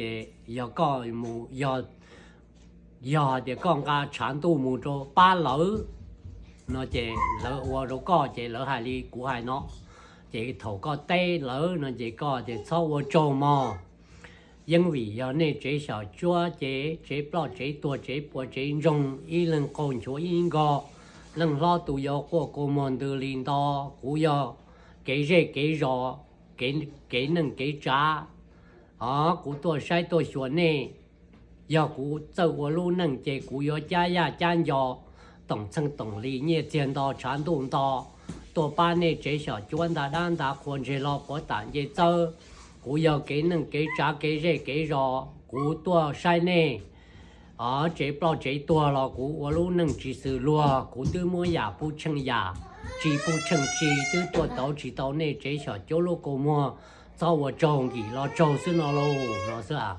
Ces yog koj mus, yog, yog hais tias koj nqa tshav ntuj mus rau pab lawv no ces lawv ua rau koj ces lawv hais li kuv hais no. Ces thaum koj teb lawv no ces koj tias txhob ua tsaug mog. Yeeb vim yog nej tsev xyom cuab ces tsev ploj tsev tuag tsev puas tsev ntsoog ib leeg qaug nchuav ib nkog. Leej hlob tus yau quaj kua muag ntws li nto. Kuv yog kev zej kev zos, kev neej kev tsav. O, kuv tuaj saib tuaj xyuas nej. Yog kuv txawj ua lub neej ces kuv yuav cab yaj cab nco, toom txheej toom li nyiaj txiag nto tshav ntuj nto, tuaj pab nej tsev xyom cuab nta dab nta qhua ntseg los puav tam nce txawb. Kuv yog kev neej kev tsav kev zej kev zos, kuv tuaj saib nej. O, tsev ploj tsev tuag los kuv ua lub neej tsis xws luag, kuv twb muab yam pub tsheej yam, tsis pub tsheej tsis twb tuaj tauv tsis tau nej tsev xyom cuab lub kua muag. Txhob ua tsaug, nkim los tsaug xwb no lauj, no xwb.